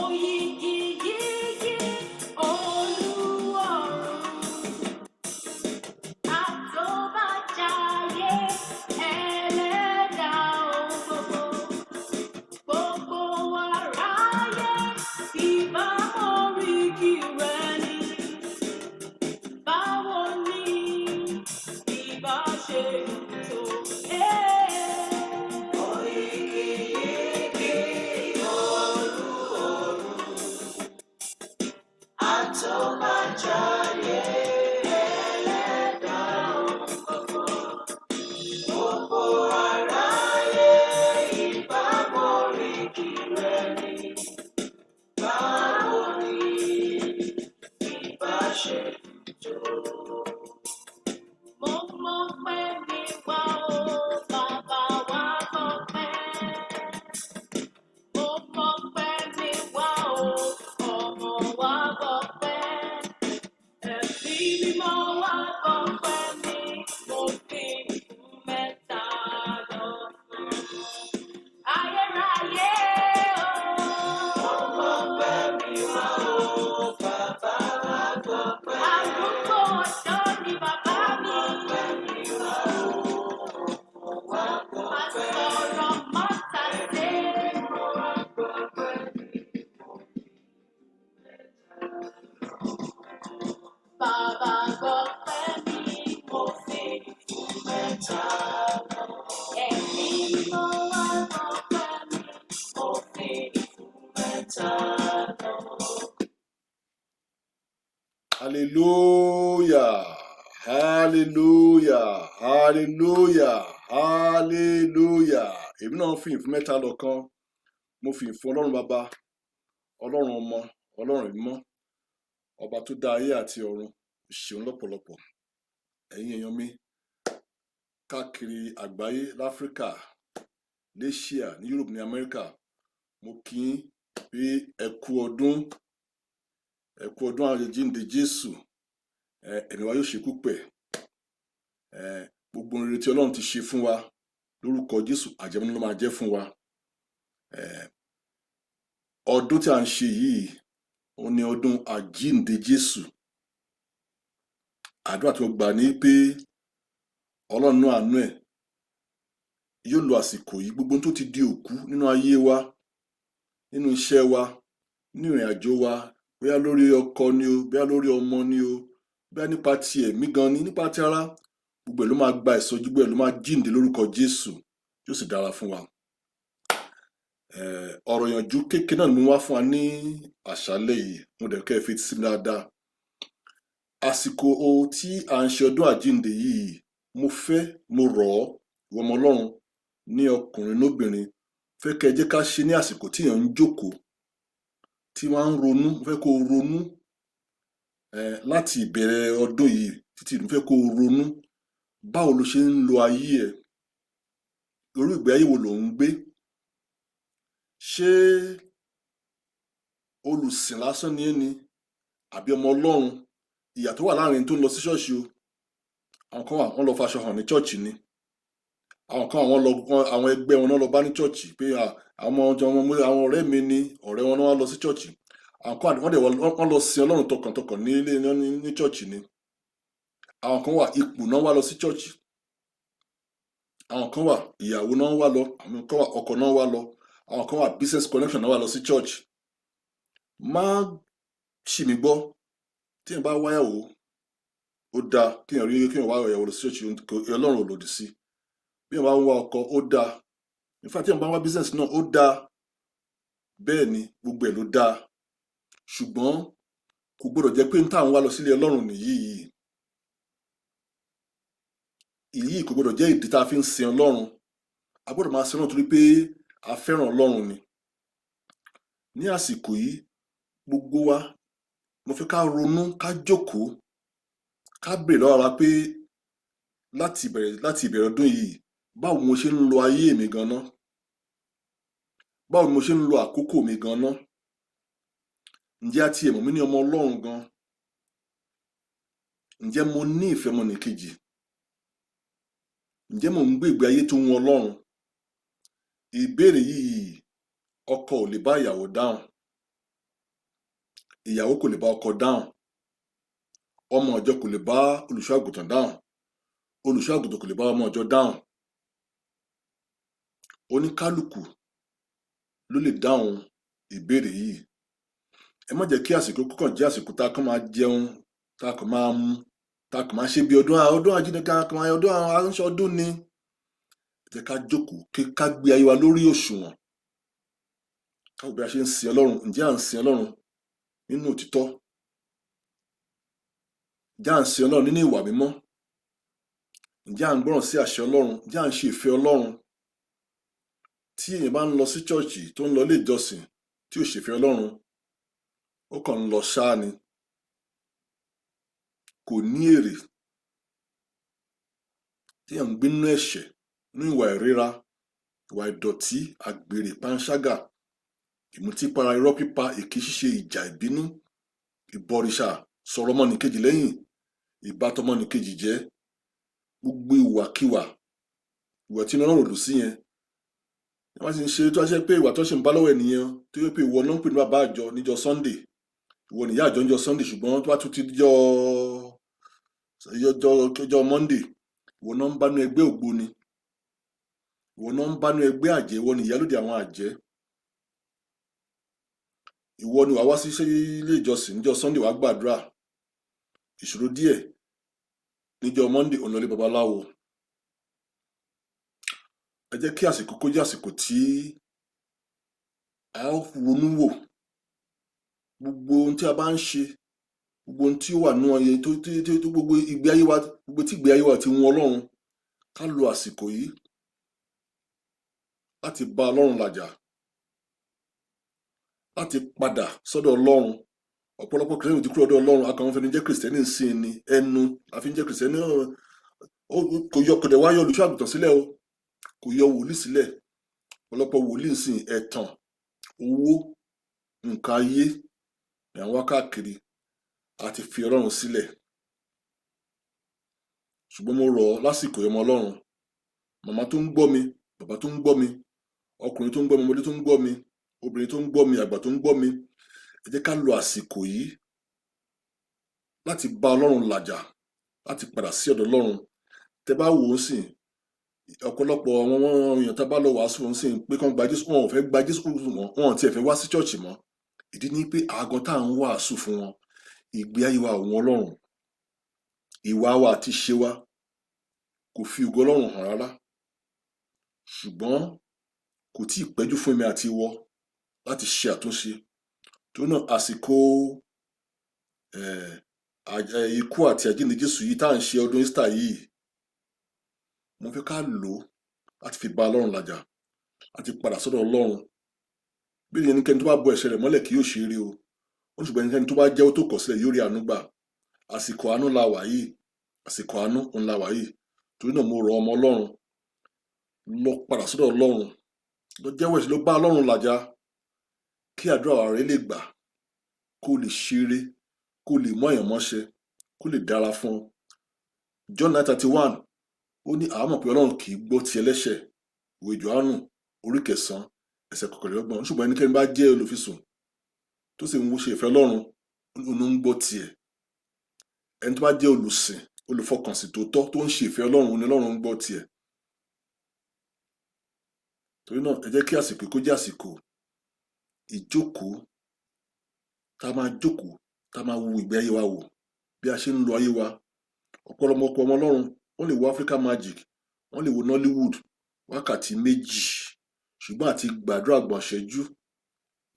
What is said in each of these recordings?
Oyigi yigi Olúọ̀run. Àtòbàjáyé ẹlẹ́dàá ohun gbogbo. Gbogbo aráyé ìbá oríkì rẹ ni. Báwo ni ìbá ṣe dùn tó? Oyigi yigi Olúọ̀run, àtòbàjáyé ẹlẹ́dàá ohun gbogbo. Gbogbo aráyé ìbá oríkì rẹ ni. Báwo ni ìbá ṣe dùn tó? Mo mọpẹ́ mi wá o, bàbá wa gbọpẹ́. Mo mọpẹ́ mi wá o, ọmọ wa gbọpẹ́. Ẹ̀mí mímọ́ wá gbọpẹ́ mi, mo fi fún mẹ́ta lọ́kan. Ayérayé o. Mo mọpẹ́ mi wá o, bàbá wa gbọpẹ́. Arúgbó ọjọ́ ni bàbá Mo mi. mọpẹ́ mi wá o, ọmọ wa gbọpẹ́. Àsọ̀rọ̀ mọ́tàsé. Ẹ̀mí mímọ́ wá gbọpẹ́ mi, mo fi mẹ́ta lọ́kan. Bàbá gbọpẹ́ mi, mo Mo fi fún mẹ́ta lọ́kan. Ẹ̀mí mímọ́ wá gbọpẹ́ mi, Mo fi fún mẹ́ta lọ́kan. Hallelujah, hallelujah, hallelujah, hallelujah. Èmi náà fi ìfún mẹ́ta lọ́kan. Mo fi ìfún Ọlọ́run Bàbá, Ọlọ́run Ọmọ, Ọlọ́run Ẹ̀mí, ọba tó dá ayé àti ọ̀run. Ṣeun lọ́pọ̀lọpọ̀. Ẹ̀yin èèyàn mi káàkiri àgbáyé, láfíríkà, l'Asia, ní Europe, ní Amẹ́ríkà, mo kí yín pé ẹ kú ọdún, ẹ kú ọdún àjíǹde Jésù. Ẹ̀mí wa yóò ṣe púpẹ̀. Gbogbo ohun rere tí Ọlọ́run ti ṣe fún wa lórúkọ Jésù, àjẹmọ́nú ló máa jẹ́ fún wa. Ọdún tí a ń ṣe yìí, òun ni ọdún àjíǹde Jésù. Àdúrà tí mo gbà ní pé Ọlọ́run náà, àánú ẹ̀, yóò lo àsìkò yìí, gbogbo ohun tó ti di òkú nínú ayé wa, nínú iṣẹ́ wa, nínú ìrìn àjò wa, bóyá lórí ọkọ ni o, bóyá lórí ọmọ ni o, bóyá nípa ti ẹ̀mí gan ni, nípa ti ara, gbogbo ẹ̀ ló máa gba ìsọjí, gbogbo ẹ̀ ló máa jíǹde lórúkọ Jésù, yóò sì dára fún wa. Ọ̀rọ̀ ìyànjú kékeré náà ni mo wá fún wa ní àṣálẹ́ yìí. Mo dẹ̀ kẹ́ ẹ fi sí mi dáadáa. Àsìkò tí à ń ṣe ọdún àjíǹde yìí, mo fẹ́, mo rọ̀ ọ́, ìwọ ọmọ Ọlọ́run, ní ọkùnrin lóbìnrin, fẹ́ kẹ́ ẹ jẹ́ ká ṣe ní àsìkò tí èèyàn ń jókòó, tí wọ́n á ń ronú. Mo fẹ́ kó o ronú láti ìbẹ̀rẹ̀ ọdún yìí títí. Mo fẹ́ kó o ronú, báwo lo ṣe ń lo ayé ẹ? Irú ìgbé ayé wo lò ń gbé? Ṣé olùsìn lásán ni ẹ́ ni, àbí ọmọ Ọlọ́run? Ìyàtọ̀ wà láàrin tó ń lọ sí ṣọ́ọ̀ṣì o. Àwọn kan wà, wọ́n lọ faṣọ hàn ní ṣọ́ọ̀ṣì ni. Àwọn kan, àwọn lọ, àwọn ẹgbẹ́ wọn náà lọ bá ní ṣọ́ọ̀ṣì pé àwọn ọmọ àwọn ọ̀rẹ́ mi ni, ọ̀rẹ́ wọn náà wá lọ sí ṣọ́ọ̀ṣì. Àwọn kan wọ́n dẹ̀ wọ́n lọ sin Ọlọ́run tọkàntọkàn ní ilé ní ṣọ́ọ̀ṣì ni. Àwọn kan wà, ipò náà wá lọ sí ṣọ́ọ̀ṣì. Àwọn kan wà, ìyàwó náà wá lọ. Àwọn kan wà, ọkọ náà wá lọ. Àwọn kan wà, business connection náà wá lọ sí church. Má ṣì mí gbọ́. Tí èèyàn bá wáyàwó, ó dáa kéèyàn rí, kéèyàn wá ìyàwó lọ sí church. Ọlọ́run ò lòdì sí. Bí èèyàn bá ń wá ọkọ, ó dáa. In fact, tí èèyàn bá ń wá business náà, ó dáa. Bẹ́ẹ̀ ni, gbogbo ẹ̀ ló dáa, ṣùgbọ́n kò gbọdọ̀ jẹ́ pé n táwọn wá lọ sílé Ọlọ́run nìyí. Èyí kò gbọdọ̀ jẹ́ ìdí tá a fi ń sin Ọlọ́run. A gbọdọ̀ máa sin Ọlọ́run torí pé a fẹ́ràn Ọlọ́run ni. Ní àsìkò yìí, gbogbo wa, mo fẹ́ ká ronú, ká jókòó, ká béèrè lọ́wọ́ ara pé láti ìbẹ̀rẹ̀ ọdún yìí, báwo mo ṣe ń lo ayé mi gan-an? Báwo ni mo ṣe ń lo àkókò mi gan-an? Ǹjẹ́ a tiẹ̀ mọ̀ mí ní ọmọ Ọlọ́run gan? Ǹjẹ́ mo ní ìfẹ́ ọmọnìkejì? Ǹjẹ́ mò ń gbé ìgbé ayé tó ń wu Ọlọ́run? Ìbéèrè yìí, ọkọ ò lè bá ìyàwó dáhùn. Ìyàwó kò lè bá ọkọ dáhùn, ọmọ ìjọ kò lè bá olùṣọ́ àgùntàn dáhùn, olùṣọ́ àgùntàn kò lè bá ọmọ ìjọ dáhùn. Oníkálukú ló lè dáhùn ìbéèrè yìí. Ẹ má jẹ́ kí àsìkò kọ́kàn jẹ́ àsìkò tá a kàn máa jẹun, tá a kàn máa mu, tá a kàn máa ṣe bí ọdún ọdún àjíǹde, ká kàn máa ọdún àwọn aṣọ ọdún ni. Ẹ jẹ́ ká jókòó kí ká gbé ayé wa lórí òṣùwọ̀n, ká wò bí a ṣe ń sin Ọlọ́run. Ǹjẹ́ à ń sin Ọlọ́run nínú òtítọ́? Ǹjẹ́ à ń sin Ọlọ́run nínú ìwà mímọ́? Ǹjẹ́ à ń gbọ́ràn sí àṣẹ Ọlọ́run? Ǹjẹ́ à ń ṣe ìfẹ́ Ọlọ́run? Tí èèyàn bá ń lọ sí chọ́ọ̀chì, tó ń lọ ilé ìjọsìn, tí ò ṣèfẹ́ Ọlọ́run, ó kàn ń lọ ṣáá ni, kò ní èrè. Téèyàn ń gbé nínú ẹ̀ṣẹ̀, nínú ìwà ìríra, ìwà ìdọ̀tí, àgbèrè, panṣágà, ìmutípara, irọ́ pípa, èké ṣíṣe, ìjà, ìbínú, ìbọ̀rìṣà, sọ̀rọ̀ ọmọnìkejì lẹ́yìn, ìbátọmọnìkejì jẹ́, gbogbo ìwàkiwà, ìwà tí inú Ọlọ́run ò dùn sí yẹn, wọ́n ti ń ṣe tó ṣe pé ìwà tó ṣe ń bá lọ́wọ́ ènìyàn, tó yẹ pé ìwọ náà ń pè ní bàbá àjọ níjọ́ Sunday, ìwọ nìyá àjọ níjọ́ Sunday, ṣùgbọ́n tó bá tún ti jọ ọjọ́ Monday, ìwọ náà ń bá nú ẹgbẹ́ ògbóni, ìwọ náà ń bá nú ẹgbẹ́ àjẹ́, ìwọ ni ìyálóde àwọn àjẹ́, ìwọ ni wàá wá sí ilé ìjọsìn níjọ́ Sunday, wàá gbàdúrà ìṣòro díẹ̀, níjọ́ Monday òun lọlé babaláwo. Ẹ jẹ́ kí àsìkò kó jẹ́ àsìkò tí a ó ronú wò gbogbo ohun tí a bá ń ṣe, gbogbo ohun tí ó wà nínú ayé tó tó gbogbo ìgbé ayé wa, gbogbo tí ìgbé ayé wa ti wù Ọlọ́run. Ká lo àsìkò yìí láti bá Ọlọ́run làjà, láti padà sọ́dọ̀ Ọlọ́run. Ọ̀pọ̀lọpọ̀ kìrìsìtẹ́nì ti kúrò lọ́dọ̀ Ọlọ́run. Akàwọn fẹnu jẹ́ kìrìsìtẹ́nì sí ni, ẹnu la fi ń jẹ́ kìrìsìtẹ́nì. Kò yọ, kò dẹ̀ wá yọ olùṣọ́ àgùntàn sílẹ̀ o, kò yọ wòlíì sílẹ̀. Ọ̀pọ̀lọpọ̀ wòlíì sìn ẹ̀tàn, owó, nǹkan ayé ni àwọn wá káàkiri, àti fi Ọlọ́run sílẹ̀. Ṣùgbọ́n mo rọ̀ ọ́ lásìkò ọmọ Ọlọ́run, màmá tó ń gbọ́ mi, bàbá tó ń gbọ́ mi, ọkùnrin tó ń gbọ́ mi, ọmọdé tó ń gbọ́ mi, obìnrin tó ń gbọ́ mi, àgbà tó ń gbọ́ mi, ẹ jẹ́ ká lo àsìkò yìí láti bá Ọlọ́run làjà, láti padà sí ọ̀dọ̀ Ọlọ́run. Tẹ bá wò ó sìn, ọ̀pọ̀lọpọ̀ àwọn èèyàn tá a bá lọ wàásù wọn sìn pé kán gba Jésù, wọn ò fẹ́ gba Jésù mọ́, wọn ò tiẹ̀ fẹ́ wá sí chọ́ọ̀chì mọ́. Ìdí ni pé àgọ́ tá à ń wàásù fún wọn, ìgbé ayé wa òun Ọlọ́run, ìwà wa àti ìṣe wa kò fi ògo Ọlọ́run hàn rárá. Ṣùgbọ́n kò tí ì pẹ́jù fún èmi àti ìwọ láti ṣe àtúnṣe. Torí náà, àsìkò ikú àti àjíǹde Jésù yìí tá à ń ṣe ọdún Easter yìí, mo fẹ́ ká lò ó láti fi bá Ọlọ́run làjà, láti padà sọ́dọ̀ Ọlọ́run. Bí ẹnikẹ́ni tó bá bo ẹ̀ṣẹ̀ rẹ̀ mọ́lẹ̀ kì yóò ṣe eré o, ó ní, ṣùgbọ́n ẹnikẹ́ni tó bá jẹ́wọ́ tó kọ̀ sílẹ̀ yóò rí àánú gbà. Àsìkò àánú la wà yìí, àsìkò àánú òun la wà yìí. Torí náà, mo rọ̀ ọmọ Ọlọ́run, lọ padà sọ́dọ̀ Ọlọ́run, lọ jẹ́wọ́ ẹ̀ṣẹ̀, lọ bá Ọlọ́run làjà, kí àdúrà rẹ lè gbà, kó lè ṣeré, kó lè mú àyànmọ́ ṣẹ, kó lè dára fún ọ. John 9:31, ó ní àá mọ̀ pé Ọlọ́run kì í gbọ́ ti ẹlẹ́ṣẹ̀. Ìwé Jòhánù orí 9 ẹsẹ̀ 29. Ṣùgbọ́n ẹnikẹ́ni bá jẹ́ olùfisùn tó sì ń ṣe ìfẹ́ Ọlọ́run, òun ń gbọ́ tiẹ̀. Ẹni tó bá jẹ́ olùsìn, olùfọkànsìn tòótọ́, tó ń ṣe ìfẹ́ Ọlọ́run ni Ọlọ́run ń gbọ́ tiẹ̀. Torí náà, ẹ jẹ́ kí àsìkò kó jẹ́ àsìkò ìjókòó, tá a máa jókòó, tá a máa wo ìgbé ayé wa wò, bí a ṣe ń lo ayé wa. Ọ̀pọ̀lọpọ̀ ọmọ Ọlọ́run, wọ́n lè wo Africa Magic, wọ́n lè wo Nollywood wákàtí 2, ṣùgbọ́n àti gbàdúrà gbọ̀n ṣẹ́jú,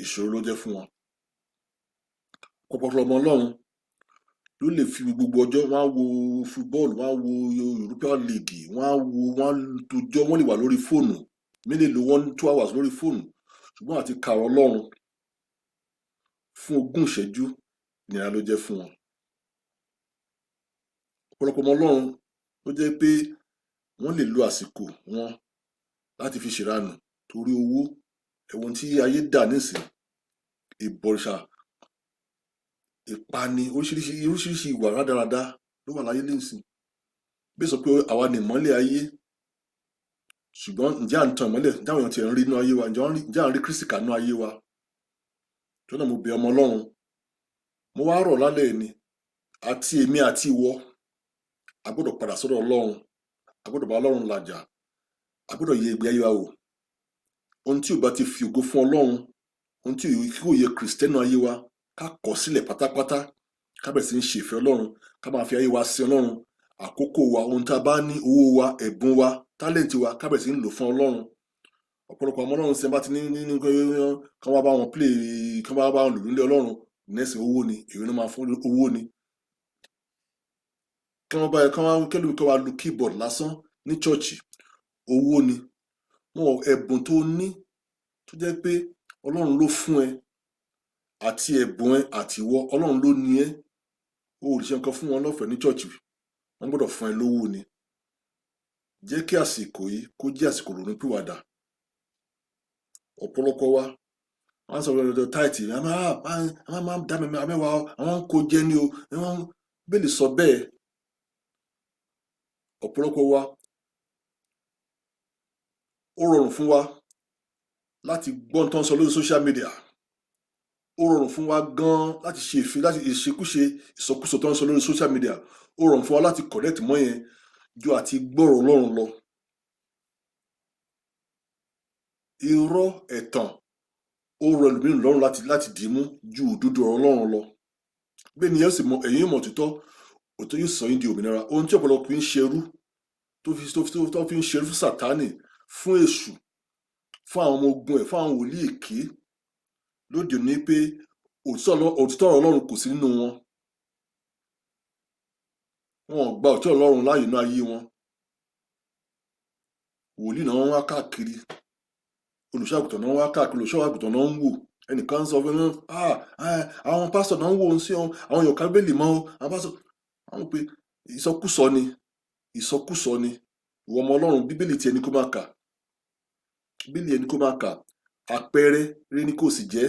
ìṣòro ló jẹ́ fún wọn. Ọ̀pọ̀lọpọ̀ ọmọ Ọlọ́run ló lè fi gbogbo ọjọ́, wọ́n á wo football, wọ́n á wo European League, wọ́n á wo, wọ́n á tójọ́, wọ́n lè wà lórí fóònù, mí lè lo 1-2 hours lórí fóònù, ṣùgbọ́n àti kàrọ̀ Ọlọ́run fún 20 ìṣẹ́jú, ìnira ló jẹ́ fún wọn. Ọ̀pọ̀lọpọ̀ ọmọ Ọlọ́run ló jẹ́ pé wọ́n lè lo àsìkò wọn láti fi ṣèranù torí owó. Ẹ̀wọ̀n tí ayé dà nísìn, ìbọ̀rìṣà, ìpani, oríṣiríṣi oríṣiríṣi ìwà rádaràda ló wà láyé nísìn. Bí sọ pé àwa ni ìmọ́lẹ̀ ayé, ṣùgbọ́n ǹjẹ́ à ń tan ìmọ́lẹ̀? Ǹjẹ́ àwọn èèyàn tiẹ̀ ń rí inú ayé wa? Ǹjẹ́ à ń rí Kristi kà nínú ayé wa? Tó náà, mo bẹ̀ ọmọ Ọlọ́run. Mo wá rọ̀ lálẹ́ ni, àti èmi àti ìwọ, a gbọ́dọ̀ padà sọ́dọ̀ Ọlọ́run, a gbọ́dọ̀ bá Ọlọ́run làjà, a gbọ́dọ̀ yẹ ìgbé ayé wa wò. Ohun tí ò bá ti fi ògo fún Ọlọ́run, ohun tí kò yẹ Kìrìsìtẹ́nì ayé wa, ká kọ̀ sílẹ̀ pátápátá, ká bẹ̀rẹ̀ sí ní ṣe ìfẹ́ Ọlọ́run, ká máa fi ayé wa sin Ọlọ́run. Àkókò wa, ohun tá a bá ní, owó wa, ẹ̀bùn wa, tálẹ̀ǹtì wa, ká bẹ̀rẹ̀ sí ní lò fún Ọlọ́run. Ọ̀pọ̀lọpọ̀ àwọn Ọlọ́run ṣe bá ti ní ní kán wá bá wọn play, kán wá bá wọn lù nílé Ọlọ́run, nẹ́ẹ̀sì owó ni èrè ló máa fún owó ni. Kí wọ́n bá kán wá kẹ́lùmí kán wá lu keyboard lásán ní chọ́ọ̀chì, owó ni. Wọn ẹ̀bùn tó ní tó jẹ́ pé Ọlọ́run ló fún ẹ, àti ẹ̀bùn ẹ àti ìwọ, Ọlọ́run ló ní ẹ. O ò lè ṣe nǹkan fún wọn lọ́fẹ̀ẹ́ ní chọ́ọ̀chì, wọ́n gbọ́dọ̀ fún ẹ lówó ni. Jẹ́ kí àsìkò yìí kó jẹ́ àsìkò ronúpìwàdà. Ọ̀pọ̀lọpọ̀ wa wọ́n sọ ọ̀rọ̀ tithe, àwọn máa ń dá mi mẹ́wàá, àwọn ń kó jẹ ní o, wọ́n bẹ́ẹ̀ lè sọ bẹ́ẹ̀. Ọ̀pọ̀lọpọ̀ wa, ó rọrùn fún wa láti gbọ́ tó ń sọ lórí social media, ó rọrùn fún wa gan láti ṣe ìfi láti ìṣekúṣe ìsọkúsọ tó ń sọ lórí social media, ó rọrùn fún wa láti connect mọ́ yẹn ju àti gbọ́rọ̀ Ọlọ́run lọ. Irọ́ ẹ̀tàn ó rọ ẹlòmíràn lọ́rùn láti dì í mú ju òdodo ọ̀rọ̀ Ọlọ́run lọ. Bẹ́ẹ̀ ni ẹ sì mọ, ẹ̀yin mọ̀ òtítọ́, òtítọ́ yóò sọ yín di òmìnira. Ohun tí ọ̀pọ̀lọpọ̀ ń ṣerú tó fi ń ṣerú fún Sátánì, fún èṣù, fún àwọn ọmọ ogun ẹ̀, fún àwọn wòlíì èké lóde òní pé òtítọ́ ọ̀rọ̀ Ọlọ́run kò sí nínú wọn. Wọn ò gba òtítọ́ Ọlọ́run láàyè nínú ayé wọn. Wòlíì náà wọ́n wá káàkiri, olùṣọ́ àgùntàn náà wá káàkiri, olùṣọ́ àgùntàn náà ń wò. Ẹnìkan ń sọ fún mi, àwọn pásítọ̀ náà ń wò ó sí ọ, àwọn èèyàn ká Bíbélì mọ́ o, àwọn pásítọ̀ àwọn pé ìsọkúsọ ni, ìsọkúsọ ni. Ìwọ ọmọ Ọlọ́run, Bíbélì tí ẹni kó máa kà, Bíbélì ẹni kó máa kà, àpẹẹrẹ rere ni kò sì jẹ́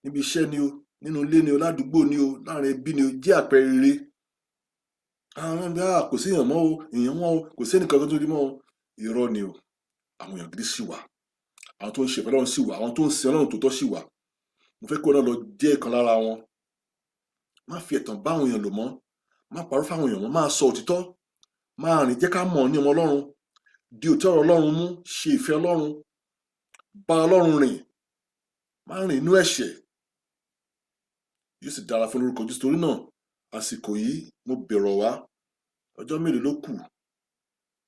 níbi iṣẹ́ ni o, nínú ilé ni o, ládùúgbò ni o, láàrin ẹbí ni o, jẹ́ àpẹẹrẹ rere. Àwọn ẹgbẹ́ kò sí èèyàn mọ́ o, èèyàn mọ́ o, kò sí ẹnìkan tó rí mọ́ o. Irọ́ ni o, àwọn èèyàn gidi sì wà, àwọn tó ń ṣe ìfẹ́ Ọlọ́run sì wà, àwọn tó ń sin Ọlọ́run tòótọ́ sì wà. Mo fẹ́ kí wọn náà lọ jẹ́ ìkan lára wọn. Má fi ẹ̀tàn bá àwọn èèyàn lò mọ́, má parọ́ fáwọn èèyàn mọ́, máa sọ òtítọ́, máa rìn, jẹ́ ká mọ̀ ní ọmọ Ọlọ́run, di òtítọ́ ọ̀rọ̀ Ọlọ́run mú, ṣe ìfẹ́ Ọlọ́run, bá Ọlọ́run rìn, má rìn inú ẹ̀ṣẹ̀, yóò sì dára fún lórúkọ Jésù. Torí náà àsìkò yìí mo bẹ̀rọ̀ wá, ọjọ́ mélòó ló kù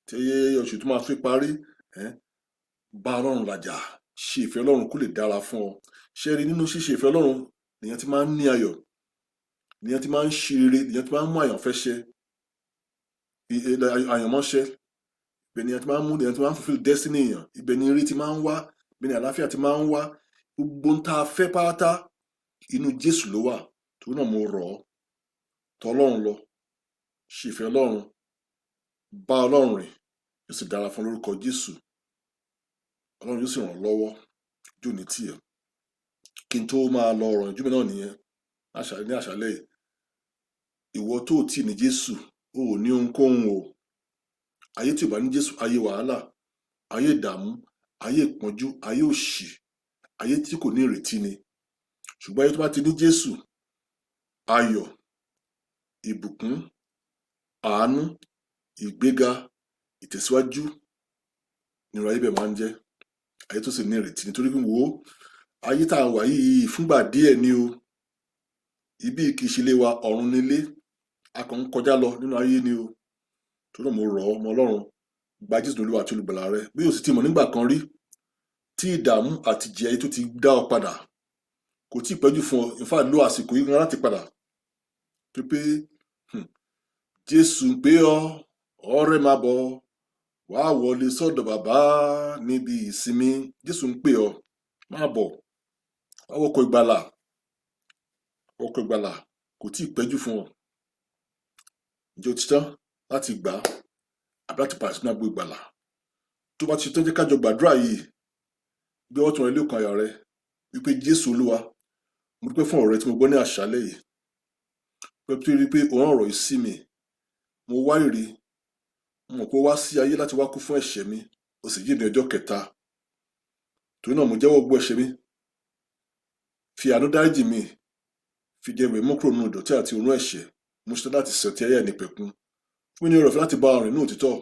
tí oṣù tó máa fi parí, bá Ọlọ́run làjà, ṣe ìfẹ́ Ọlọ́run kó lè dára fún ọ. Ṣé rí, nínú ṣíṣe ìfẹ́ Ọlọ́run nìyẹn ti máa ń ní ayọ̀, nìyẹn ti máa ń ṣe rere, nìyẹn ti máa ń mú àyànfẹ́ ṣẹ, àyànmọ́ṣẹ́, ibẹ̀ nìyẹn ti máa ń mú, nìyẹn ti máa ń fulfill destiny èèyàn, ibẹ̀ ni ire ti máa ń wá, ibẹ̀ ni àlàáfíà ti máa ń wá. Gbogbo ń tá a fẹ́ pátá inú Jésù ló wà. Torí náà mo rọ̀ ọ́, tọ̀ Ọlọ́run lọ, ṣe ìfẹ́ Ọlọ́run, bá Ọlọ́run rìn, yóò sì dára fún lórúkọ Jésù. Ọlọ́run yóò sì ràn ọ́ lọ́wọ́, jù ní tiẹ̀. Kí n tó máa lọ, ọ̀rọ̀ ìjú mi náà nìyẹn ní àṣálẹ́ yìí. Ìwọ tó ò tíì ní Jésù, o ò ní ohunkóhun o. Ayé tí ò bá ní Jésù, ayé wàhálà, ayé ìdààmú, ayé ìpọ́njú, ayé òṣì, ayé tí kò ní ìrètí ni. Ṣùgbọ́n ayé tó bá ti ní Jésù, ayọ̀, ìbùkún, àánú, ìgbéga, ìtẹ̀síwájú nírú ayé bẹ́ẹ̀ máa ń jẹ́. Ayé tó sì ní ìrètí, nítorí pé wò ó, ayé tá a wà yìí fúngbà díẹ̀ ni o. Ibi kì í ṣe ilé wa, ọ̀run nílé, a kàn ń kọjá lọ nínú ayé ni o. Torí náà mo rọ̀ ọ́, ọmọ Ọlọ́run, gba Jésù ní Olúwa àti Olùgbàlà rẹ. Bí o sì ti mọ̀ nígbà kan rí tí ìdààmú àti ìjì ayé tó ti dá ọ padà, kò tí ì pẹ́jù fún ọ. In fact, lo àsìkò yìí gan láti padà, tó pé Jésù ń pè ọ́, ọ̀rẹ́ máa bọ̀ wá wọlé sọ́dọ̀ bàbá níbi ìsinmi. Jésù ń pè ọ́, máa bọ̀ wá wọkọ̀ ìgbàlà, ọkọ̀ ìgbàlà kò tí ì pẹ́jù fún ọ. Ǹjẹ́ o ti tán láti gbà á àbí láti padà sínú agbo ìgbàlà? Tó bá ti tán, jẹ́ ká jọ gbàdúrà yìí. Gbé ọwọ́ ọ̀tún rẹ lé ọkàn àyà rẹ wípé, Jésù Olúwa, mo dúpẹ́ fún ọ̀rọ̀ rẹ tí mo gbọ́ ní àṣálẹ́ yìí. Pé tó rí pé òun ọ̀rọ̀ yìí sí mi, mo wárìrì, mo mọ̀ pé ó wá sí ayé láti wá kú fún ẹ̀ṣẹ̀ mi, ó sì jíǹde ọjọ́ kẹta. Torí náà mo jẹ́wọ́ gbogbo ẹ̀ṣẹ̀ mi, fi àánú dáríjì mi, Fi jẹ́ ìwé mọ́ kúrò nínú ìdọ̀tí àti òórùn ẹ̀ṣẹ̀. Mo ṣetán láti sàn tí ayé ẹni pẹ̀kun. Fún mi ní oore ọ̀fẹ́ láti bá ọ rìn nínú òtítọ́.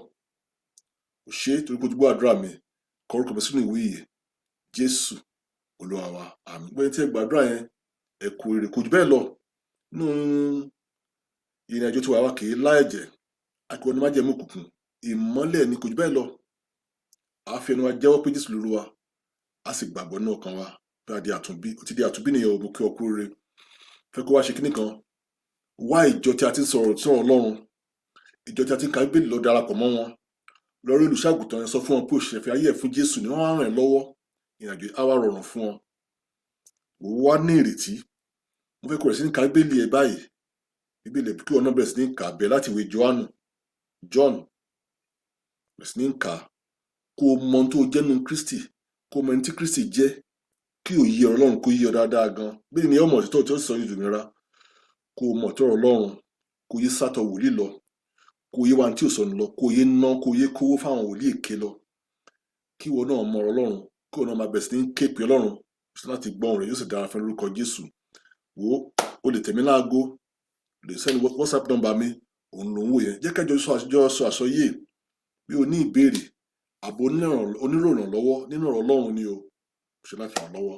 Ò ṣe é torí pé o ti gbọ́ àdúrà mi. Kọ orúkọ mi sínú ìwé ìyè. Jésù Olúwa wa. Àmín. Gbogbo ẹni tí ẹ gbàdúrà yẹn, ẹ kú oríire. Kò jù bẹ́ẹ̀ lọ. Nínú ìrìn àjò tí wàá wá kì í lá ẹ̀jẹ̀. A kì í wọnú májẹ̀mú òkùnkùn. Ìmọ́lẹ̀ ni, kò jù bẹ́ẹ̀ lọ. A fi ẹnu wa jẹ́wọ́ pé Jésù lolúwa. A sì gbàgbọ́ nínú ọkàn wa pé a di àtúnbí. O ti di àtúnbí nìyẹn o, mo kí ọ kú oríire. Fẹ́ kó wá ṣe kíní kan. Wá ìjọ tí a ti ń sọ̀rọ̀ sọ̀rọ̀ Ọlọ́run. Ìjọ tí a ti ń ka Bíbélì, lọ darapọ̀ mọ́ wọn. Lọ rí olùṣàgùtàn yẹn, sọ fún wọn pé òṣìṣẹ́ fi ayé ẹ̀ fún Jésù ni, wọ́n á ràn ẹ́ lọ́wọ́. Ìrìnàjò á wá rọrùn fún ọ. Wò wá ní ìrètí. Mo fẹ́ kó bẹ̀rẹ̀ sí ní ka Bíbélì ẹ báyìí. Bíbélì ẹ, kí ìwọ náà bẹ̀rẹ̀ sí ní kà á, bẹ̀rẹ̀ láti ìwé Jòhánù. John, bẹ̀rẹ̀ sí ní kà á. Kó o mọ ohun tó jẹ́ nínú Kristi. Kó o mọ ẹni tí Kristi jẹ́. Kí òye ọ̀rọ̀ Ọlọ́run kó yé ọ dáadáa gan. Bíbélì ni ẹ ó mọ̀ òtítọ́ tí ó sì sọ yín di òmìnira. Kó o mọ̀ òtítọ́ ọ̀rọ̀ Ọlọ́run. Kó o yé sátọ̀ wòlíì lọ. Kó o yé wa ní tí ò sọnù lọ. Kó o yé ná, kó o yé kówó fáwọn wòlíì èké lọ. Kí ìwọ náà mọ ọ̀rọ̀ Ọlọ́run. Kí ìwọ náà máa bẹ̀rẹ̀ sí ní ké pe Ọlọ́run. Láti gbọ́ ohùn rẹ̀, yóò sì dára fún ẹ lórúkọ Jésù. Wò ó, o lè tẹ̀ mí láago, lè send WhatsApp number mi, òun ló ń wò yẹn. Jẹ́ kẹ́jọ sọ àjọ sọ àsọyé. Bí o ní ìbéèrè àbò onírànlọ́wọ́ nínú ọ̀rọ̀ Ọlọ́run ni o ṣe láti ràn lọ́wọ́.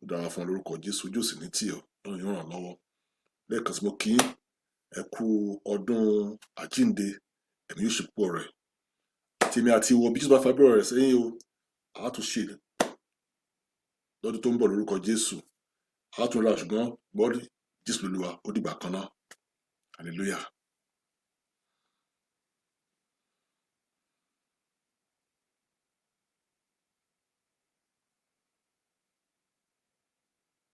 Ó dára fún ọ lórúkọ Jésù, ojú òsì ní tì ọ́, Ọlọ́run yóò ràn lọ́wọ́. Lẹ́ẹ̀kan sí, mo kí yín, ẹ kú ọdún àjínde, ẹ̀mí yóò ṣe púpọ̀ rẹ̀. Tèmi àti ìwọ, bí Jésù bá fa bíbọ̀ rẹ̀ sẹ́yìn o, a tún ṣe lọ́dún tó ń bọ̀ lórúkọ Jésù. A tún ra, ṣùgbọ́n gbọ́ Jésù lolúwa. Ó dìgbà kan náà. Hallelujah.